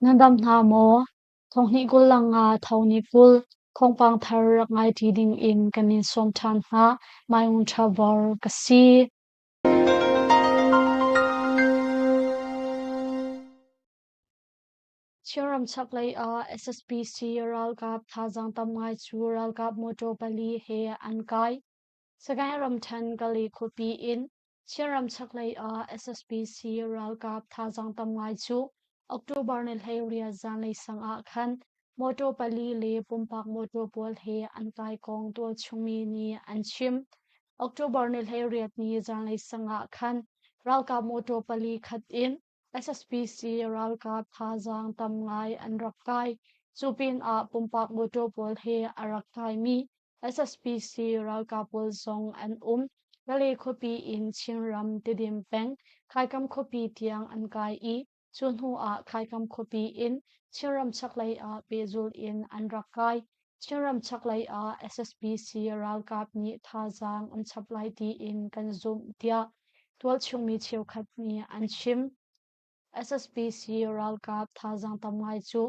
Na dam hna maw? Thonghnih 20 le nga tho ni 20 thawngpang thar rak ngai ṭi dingin kan in sawm ṭhan hna. Maung Ṭha Bor ka si. Chinram chaklei ah SSPC ralkap thazaang tam ngai cu ralkap motor pali he an kai. Sagaing ramṭhen Kale khuapi in Chinram chaklei ah SSPC ralkap thazaang tam ngai cu October ni 18 zanlei sang ah khan motor pali le pumpak motor pawl he an kai kong tualchungmi nih an chim. October ni 18 ni zanlei sang ah khan ralkap motor pali khat in SSPC ralkap thazaang tam ngai an rak kai. Cu pinah pumpak motor pawl he a rak kaimi SSPC ralkap pawl zong an um. Kale khuapi in Chinram Tidim peng Khaikam khuapi tiang an kai i cu hnu ah Khaikam khuapi in Chinram chaklei ah pehzul in an rak kai. Chinram chaklei ah SSPC ralkap nih thazaang an chap lai tiin kan zumh tiah tualchung mi cheukhat nih an chim. SSPC ralkap thazaang tam ngai cu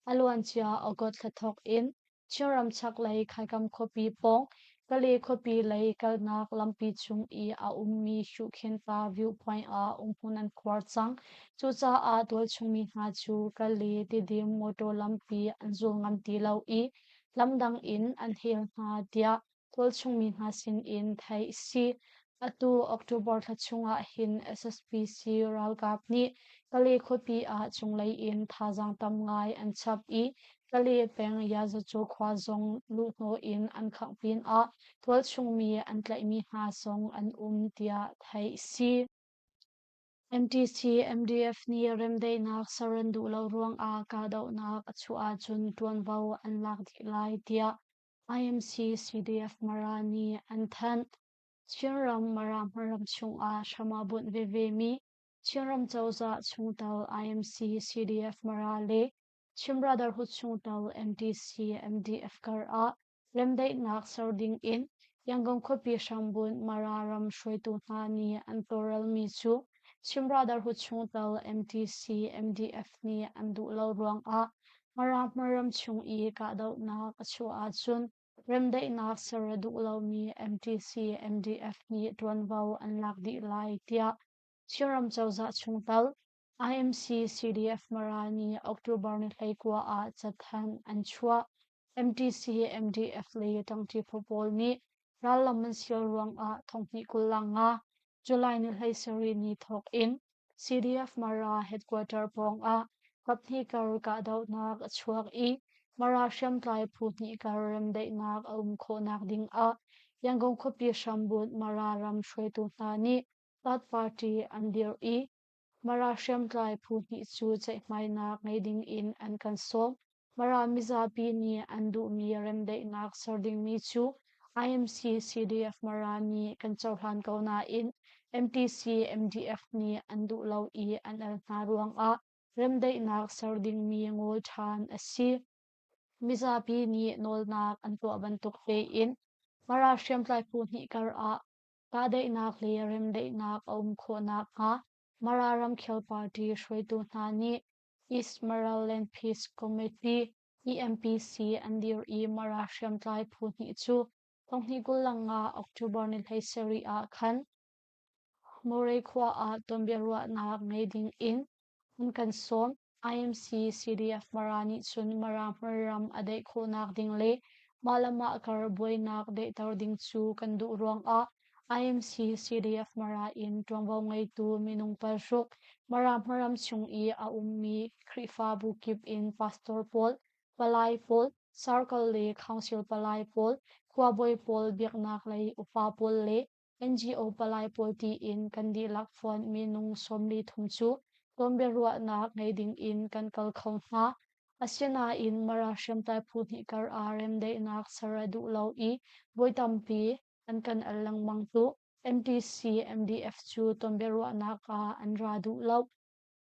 a luancia August thla thawk in Chinram chaklei Khaikam khuapi pawng Kale khuapi lei kalnak lampi cung i a ummi Shuhkhinta viewpoint ah umhmun an khuar cang. Cucaah tualchung mi hna cu Kale Tidim motor lampi an zul ngam ti lo i lamdang in an hel hna tiah tualchung mi hna sinin theih a si. Atu October thla chungah hin SSPC ralkap nih Kale khuapi ah cunglei in thazaang tam ngai an chap i Kale peng Yazacu khua zong luhhnawh in an khangh pinah tualchung mi an tlaihmi hna zong an um tiah theih a si. MTC MDF nih remdaihnak ser an duh lo ruangah kahdohnak a chuah ahcun ṭuanvo an lak dih lai tiah IMC CDF Mara nih an thanh. Chinram Mara hmaram chungah hram aa bunh vevemi Chinram cozah chungtel IMC CDF Mara le Chin Brotherhood chungtel MTC MDF kar ah remdaihnak ser ding in Yangon khuapi hrambunh Mara ram hruaitu hna nih an tawlrelmi cu Chin Brotherhood chungtel MTC MDF nih an duh lo ruangah Mara hmaram chung i kahdohnak a chuah ahcun remdaihnak ser a duh lomi MTC MDF nih ṭuanvo an lak dih lai tiah Chinram cozah chungtel IMC CDF Mara nih October ni 19 ah cathanh an chuah. MTC MDF le ṭangṭi phu pawl nih rallam an sial ruangah thonghnih 25 July ni 17 ni thawk in CDF Mara headquarter pawngah kaphnih kar kahdohnak a chuak i Mara hriamtlai phu hnih kar remdaihnak a um khawhnak dingah Yangon khuapi hrambunh Mara ram hruaitu hna nih third party an dirh i Mara hriamtlai phu hnih cu ceihmainak ngei dingin an kan sawm. Mara mizapi nih an duhmi remdaihnak ser dingmi cu IMC CDF Mara nih kan cohlan ko nain MTC MDF nih an duh lo i an al hna ruangah remdaihnak ser dingmi ngawl ṭhan a si. Mizapi nih nawlnak an tuah bantuk tein Mara hriamtlai phu hnih kar ah kahdaihnak le remdaihnak a um khawh nakhnga Mara ramkhel party hruaitu hna nih East Maraland Peace Committee EMPC an dir i Mara hriamtlai phu hnih cu thonghnih 25 October ni 17 ah khan Murray khua ah tonbiaruahnak ngei ding in an kan sawm. IMC CDF Mara nih cun Mara hmarram a daih khawhnak ding le mah le mah kar buainak daihter ding cu kan duh ruangah IMC CDF Mara in ṭuanvo ngeitu minung paruk Mara hmarram chung i a ummi Khrihfabu kip in pastor pawl, palai pawl, circle le council palai pawl, khuabawi pawl, biaknak lei upa pawl le NGO palai pawl tiin kan dihlak fonh minung 43 cu tonbiaruahnak ngei ding in kan kal kho hna. Asinain Mara hriamtlai phu hnih kar ah remdaihnak ser a duh lo i voi tampi an kan al lengmang tu MTC MDF cu tonbiaruahnak ah an ra duh lo.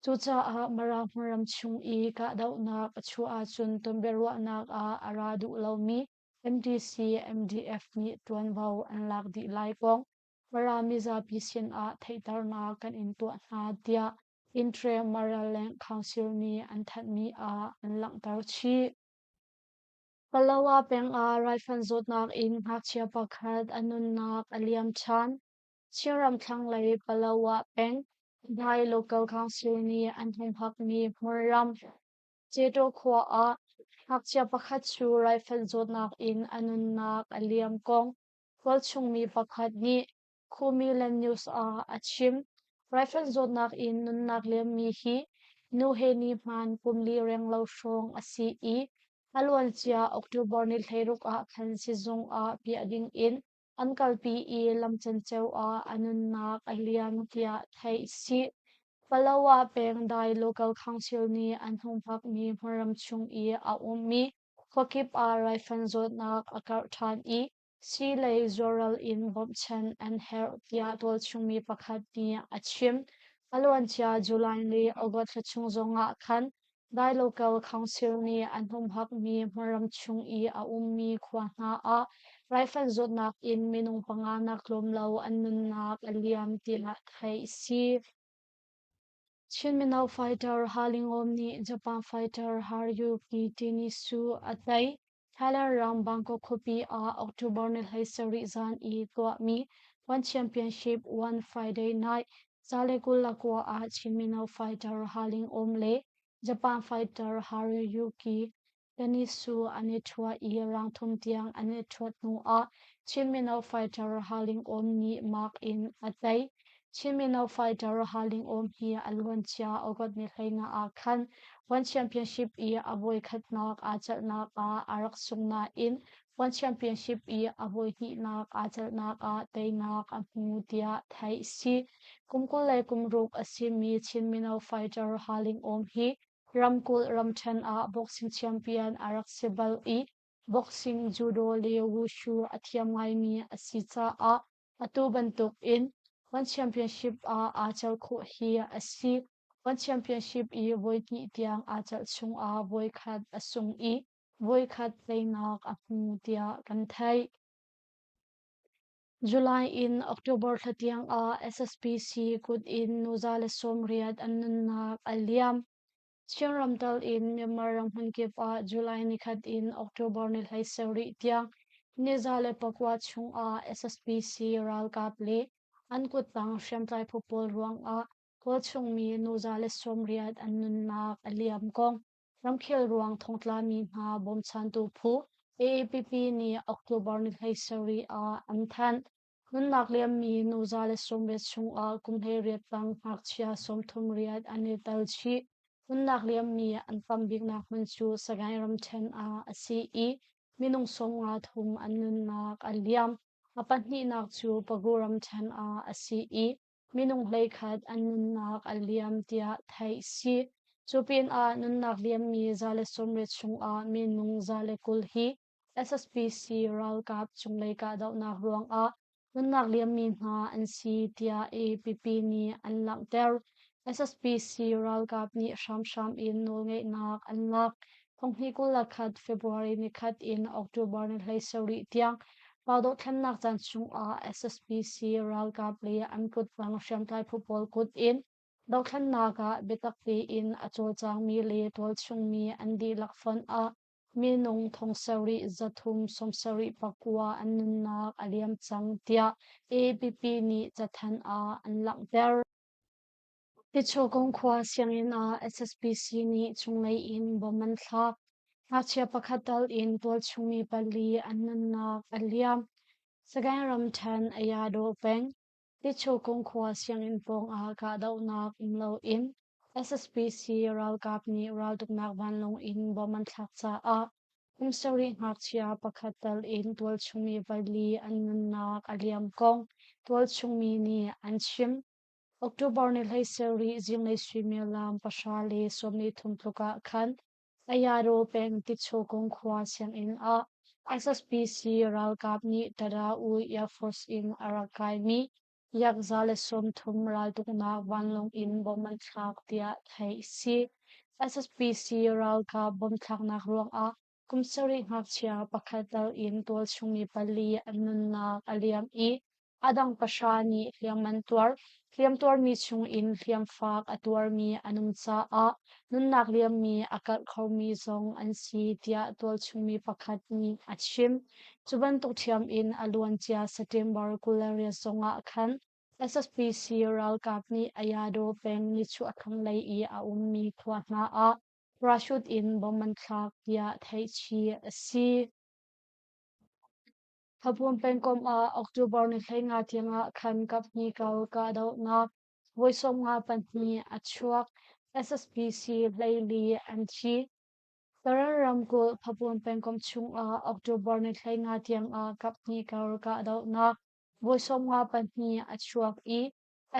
Cucaah Mara hmunram chung i kahdohnak a chuah ahcun tonbiaruahnak ah a ra duh lomi MTC MDF nih ṭuanvo an lak dih lai kong Mara mizapi sinah theihternak kan in tuah hna tiah Intre Maraland Council nih an thanhmi ah an langhter chih. Palawa peng ah raifanh zawtnak in ngakchia pakhat a nunnak a liam ṭhan. Chinram thlanglei Palawa peng Dai Local Council nih an humhakmi hmunram Cetaw khua ah ngakchia pakhat cu raifanh zawtnak in a nunnak a liam kong tualchungmi pakhat nih Khumiland News ah a chim. Raifanh zawtnak in nunnak liammi hi nu he ni hmaan kum li renglo hrawng a si i a luancia October ni 16 ah khan sizung ah piah ding in an kalpi i lam canceo ah a nunnak a liam tiah theih a si. Palawa peng Dai Local Council nih an humhakmi hmunram chung i a ummi khuakip ah raifanh zawtnak a karh ṭhan i Sii lei zuaral in bawmhchanh an herh tiah tualchungmi pakhat nih a chim. A luancia July le August thla chung zongah khan Dai Local Council nih an humhakmi hmunram chung i a ummi khua hna ah raifanh zawtnak in minung panga nak tlawm lo an nunnak a liam tiah theih a si. Chin mino fighter Halingom nih Japan fighter Haryuki Tinisu a tei. Thailand ram Bangkok khuapi ah October ni 17 zan i tuahmi One Championship One Friday Night 129 ah Chin mino fighter Halingom le Japan fighter Haryuki Tanisu an i ṭhua i rangthum tiang an i ṭhuat hnuah Chin mino fighter Haling Awm nih mark in a tei. Chin mino fighter Haling Awm hi a luancia August ni 15 ah khan One Championship i a voikhatnak aa celhnak ah a rak sung nain One Championship i a voihnihnak aa celhnak ah teinak a hmu tiah theih a si. Kum 26 a simi Chin mino fighter Haling Awm hi Ramkulh ramṭhen ah boxing champion a rak si bal i boxing, judo le wushu a thiam ngaimi a si caah atu bantuk in One Championship ah aa celh khawh hi a si. One Championship i voihnih tiang aa celh chungah voikhat a sung i voikhat teinak a hmu tiah kan theih. July in October thla tiang ah SSPC kut in nu 180 an nunnak a liam. Chinram tal in Myanmar ram hmunkip ah July nikhat in October ni 17 tiang ni 109 chungah SSPC ralkap le an kuttang hriamtlai phu pawl ruangah tualchungmi nu 180 an nunnak a liam kong Ramkhel ruang thongtlami hna bawmchantu phu AAPP nih October ni 17 ah an thanh. Nunnak liammi nu 190 chungah kum 18 tang ngakchia 38 an i tel chih. Nunnak liammi an tam biknak hmun cu Sagaing ramṭhen ah a si i minung 53 an nunnak a liam. A pahnihnak cu Pagu ramṭhen ah a si i minung 11 an nunnak a liam tiah theih si. Cu pinah nunnak liammi 180 chungah minung 120 hi SSPC ralkap cunglei kahdohnak ruangah nunnak liammi hna an si tiah APP nih an langhter. SSPC ralkap nih hramhram in nawlngeihnak an lak. 2021 February nikhat in October ni 17 tiang Pa dohthlennak caan chungah SSPC ralkap le an kuttang hriamtlai phu pawl kut in dohthlennak ah biatak tein a cawlcangmi le tualchungmi an dihlak fonh ah minung 7379 an nunnak a liam cang tiah AAPP nih cathanh ah an langhter. Tichawkung khua sianginn ah SSPC nih cunglei in bom an thlak. Ngakchia pakhat tal in tualchungmi pali an nunnak a liam. Sagaing ramṭhen Ayadaw peng Tichawkung khua sianginn pawngah kahdohnak um loin SSPC ralkap nih raltuknak vanlawng in bom an thlak caah kum sarih ngakchia pakhat tal in tualchungmi pali an nunnak a liam kong tualchungmi nih an chim. October ni 17 zinglei suimilam 10:33 tluk ah khan Ayadaw peng Tichawkung khua sianginn ah SSPC ralkap nih Tada-U Air Force in a rak kaimi yak 130 raltuknak vanlawng in bom an thlak tiah theih a si. SSPC ralkap bom thlaknak ruangah kum sarih ngakchia pakhat tal in tualchungmi pali an nunnak a liam i. A dang pahra nih hliam an tuar. Hliam tuarmi chungin hliamfak a tuarmi an um caah nunnak liammi a karh khomi zong an si tiah tualchung mi pakhat nih a chim. Cu bantuk ṭhiam in a luancia September 28 zongah khan SSPC ralkap nih Ayadaw peng nichuah thlanglei i a ummi khua hna ah parachute in bomb an thlak tiah theihchih a si. Khapuam pengkomh ah October ni 15 tiangah khan kaphnih kal kahdohnak voi 52 a chuak. SSPC 14 an thi. Karen ramkulh Phapuan pengkomh chungah October ni 15 tiangah kaphnih kar kahdohnak voi 52 a chuak i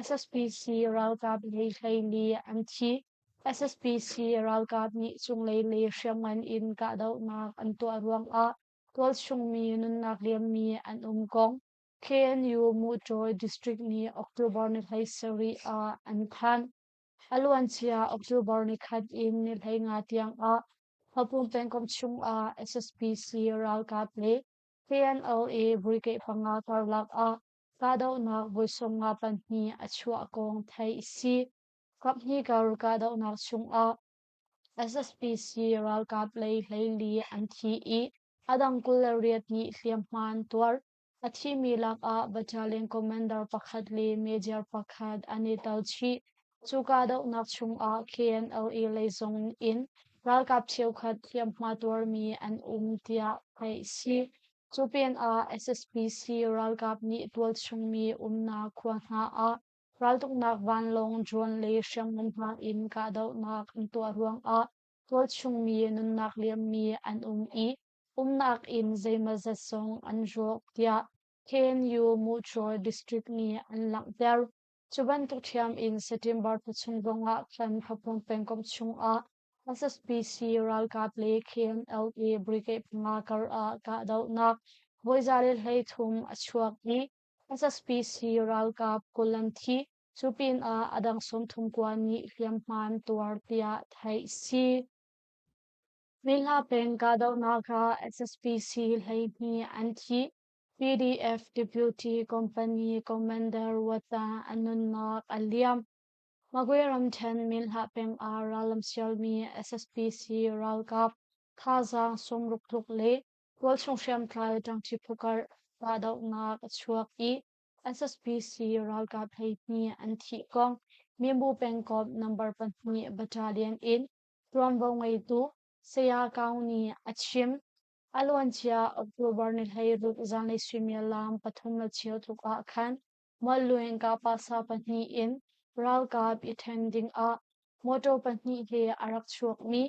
SSPC ralkap lei 14 an thi. SSPC ralkap nih cunglei le hriamngan in kahdohnak an tuah ruangah tualchungmi nunnak liammi an um kong KNU Muṭawi District nih October ni 17 ah an thanh. A luancia October ni khat in ni 15 tiangah Hmapum pengkomh chungah SSPC ralkap le KNLA brigade panga karlak ah kahdohnak voi 52 a chuah kong theih a si. Kaphnih kar kahdohnak chungah SSPC ralkap lei 14 an thi i a dang 28 nih hliamhma an tuar. A thimi lakah battalion commander pakhat le major pakhat an i tel chih. Cu kahdohnak chungah KNLA lei zong in ralkap cheukhat hliamhma tuarmi an um tiah theih a si. Cu pinah SSPC ralkap nih tualchungmi umnak khua hna ah Raltuknak vanlawng, drone le hriamngan hna in kahdohnak an tuah ruangah tualchungmi nunnak liammi an um i umnak inn zeimawzat zong an rawk tiah KNU Muṭaw District nih an langhter. Cu bantuk ṭhiam in September thla chung zongah khan Hpapun pengkomh chungah SSPC ralkap le KNLA brigade panga kar ah kahdohnak voi 133 a chuak i SSPC ralkap 20 an thi. Cu pinah a dang 39 nih hliamhma an tuar tiah theih si. Minhla peng kahdohnak ah SSPC 12 an thi. PDF Deputy Company Commander Wata a nunnak a liam. Magwe ramṭhen Minhla peng ah rallam sialmi SSPC ralkap thazaang 60 tluk le Tualchung hriamtlai ṭangṭi phukarh kahdohnak a chuak i SSPC ralkap 12 an thih kong Minbu pengkomh number 2 battalion in ṭuanvo ngeitu Saya Kaung nih a chim. A luancia October ni 16 zanlei suimilam 3:15 tluk ah khan Mualluin kahpasa pahnih in ralkap i ṭhen dingah motor pahnih he a rak chuakmi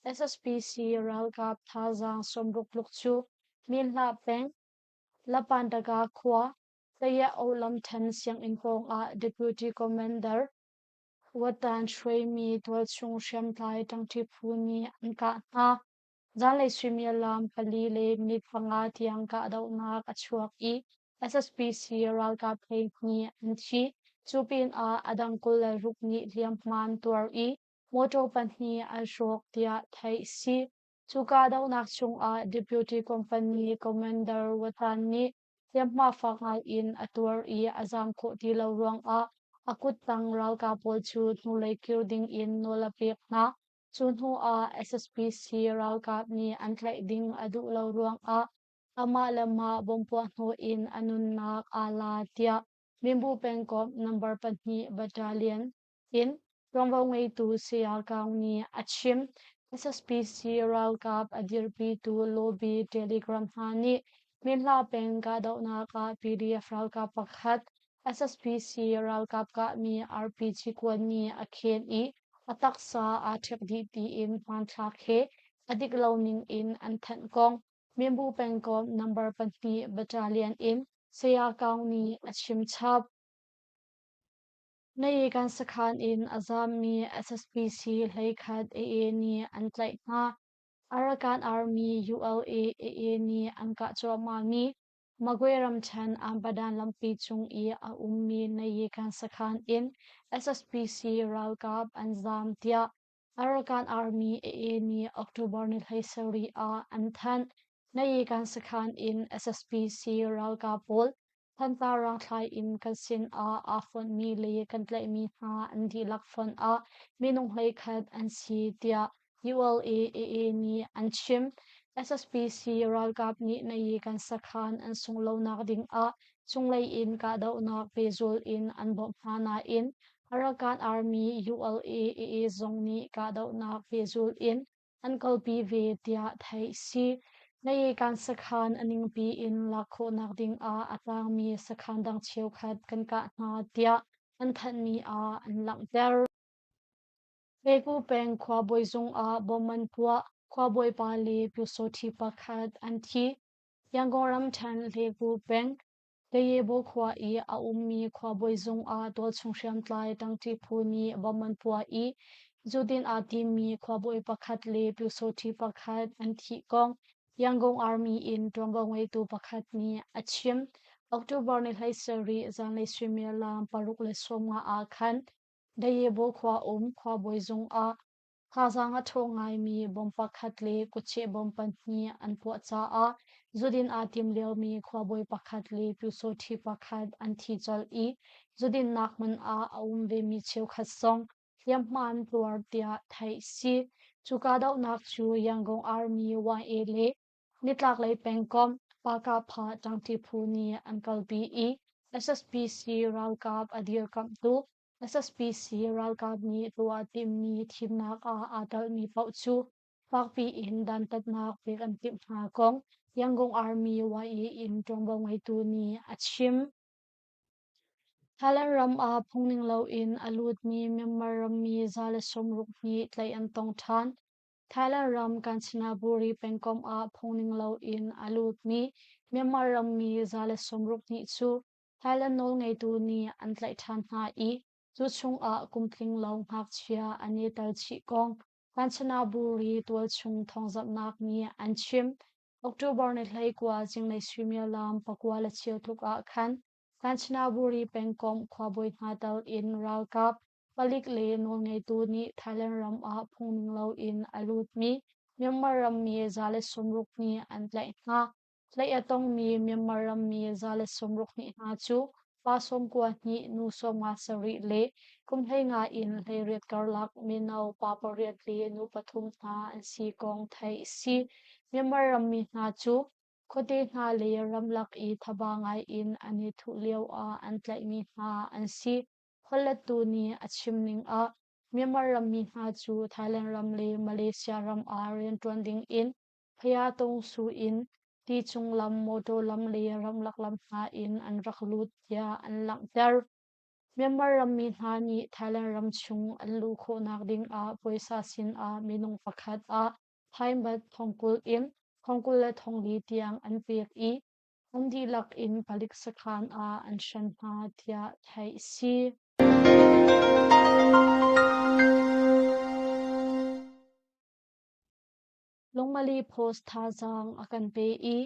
SSPC ralkap thazaang 60 tluk cu Minhla peng, Lapandaga khua, Tayah-O lamṭhen sianginn pawngah Deputy Commander Watan hruaimi tualchung hriamtlai ṭangṭi phu nih an kah hna. Zanlei suimilam 4 le minute 5 tiang kahdohnak a chuak i SSPC ralkap 12 an thi. Cu pinah a dang 26 nih hliamhma an tuar i Motor pahnih an hrawk tiah theih a si. Cu kahdohnak chungah Deputy Company Commander Watan nih hliamhma fak ngai in a tuar i a zaam khawh ti lo ruangah a kuttang ralkap pawl cu hnulei kir ding in nawl a pek hna. Cu hnu ah SSPC ralkap nih an tlaih ding a duh lo ruangah amah le mah bomb puah hnawh in a nunnak aa la tiah Minbu pengkomh number 2 battalion in ṭuanvo ngeitu Saya Kaung nih a chim. SSPC ralkap a dirpitu lobby Telegram hna nih Minhla peng kahdohnak ah PDF ralkap pakhat SSPC ralkap kahmi RPG kuan nih a khen i a taksa aa ṭhek dih tiin hmanthlak he a dik lo ning in an thanh kong Minbu pengkomh number 2 battalion in Saya Kaung nih a chim chap. Nayikan sakhan in a zaammi SSPC 11 AA nih an tlaih hna. Arakan Army ULA AA nih an kah cuahmahmi Magwe ramṭhen Ambadan lampi cung i a ummi Nayikan sakhan in SSPC ralkap an zaam tiah Arakan Army AA nih October ni 17 ah an thanh. Nayikan sakhan in SSPC ralkap pawl. Thantlang rangthlai in kan sinah aa fonhmi le kan tlaihmi hna an dihlak fonh ah minung 11 an si tiah ULA-AA nih an chim. SSPC ralkap nih nayi kan sakhan an sungh lonak ding ah cunglei in kahdohnak pehzul in an bawmh hna nain Arakan Army ULA-AA zong nih kahdohnak pehzul in an kalpi ve tiah theih si. Nayekan sakhan a ningpi in lak khawhnak ding ah a tangmi sakhan dang cheukhat kan kah hna tiah an thanhmi ah an langhter. Pegu peng khuabawi zung ah bom an puah, khuabawi pa le pyusawthi pakhat an thi. Yangon ramṭhen Hlegu peng Tayebaw khua i a ummi khuabawi zung ah tualchung hriamtlai ṭangṭi phu nih bom an puah i zudin aa timmi khuabawi pakhat le pyusawṭhi pakhat an thih kong Yangon Army in ṭuanvo ngeitu pakhat nih a chim. October ni 17 zanlei suimilam 6:15 ah khan Dayebaw khua um khuabawi zung ah Thazaang a ṭhawng ngaimi bomb pakhat le kutcheh bomb pahnih an puah caah zudin aa tim liomi khuabawi pakhat le pyusawṭhi pakhat an thi colh i zudinnak hmun ah a um vemi cheukhat zong hliamhma an tuar tiah theih si. Cu kahdohnak cu Yangon Army YA le Nitlaklei pengkomh Pakapha ṭangṭi phu nih an kalpi i SSPC ralkap a dirkamhtu SSPC ralkap nih tuah timhmi thimnak ah aa telmi paoh cu fakpi in dantatnak pek an timh hna kong Yangon Army YA in ṭuanvo ngeitu nih a chim. Thailand ram ah phungning loin a lutmi Myanmar rammi 160 nih tlaih an tong ṭhan. Thailand ram Kanchanaburi pengkomh ah phungning loin a lutmi Myanmar rammi 162 cu Thailand nawlngeitu nih an tlaih ṭhan hna i cu chungah kum tling lo ngakchia an i tel chih kong Kanchanaburi tualchung thawngzamhnak nih an chim. October ni 19 zinglei suimilam 9:15 tluk ah khan Kanchanaburi pengkomh khuabawi hna tel in ralkap, palik le nawlngeitu nih Thailand ram ah phungning loin a lutmi Myanmar rammi 160 nih an tlaih hna. Tlaih a tongmi Myanmar rammi 162 hna cu pa 92, nu 57 le kum 15 in 18 karlak mino pa pariat le nu pathum hna an si kong theih a si. Myanmar rammi hna cu khuate hna le ramlak i thaba ngai in an i thuh lio ah an tlaihmi hna an si. Holhlettu nih a chim ning ah Myanmar rammi hna cu Thailand ram le Malaysia ram ah rianṭuan ding in Phaya-tungsu in ti cung lam, mawṭaw lam le ramlak lam hna in an rak lut tiah an langhter. Myanmar rammi hna nih Thailand ram chung an luh khawhnak ding ah puaisa sinah minung pakhat ah Thai baht 50,000 in 24,000 tiang an pek i an dihlak in palik sakhan ah an hren hna tiah theih a si. Lungmali Post thazaang a kan pe i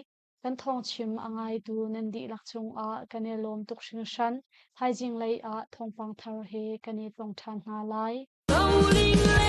kan thawngchim a ngaitu nan dihlak cungah kan i lawm tuk hringhran. Thaizing lei ah thawngpang thar he kan i tong ṭhan hna lai. Roling le.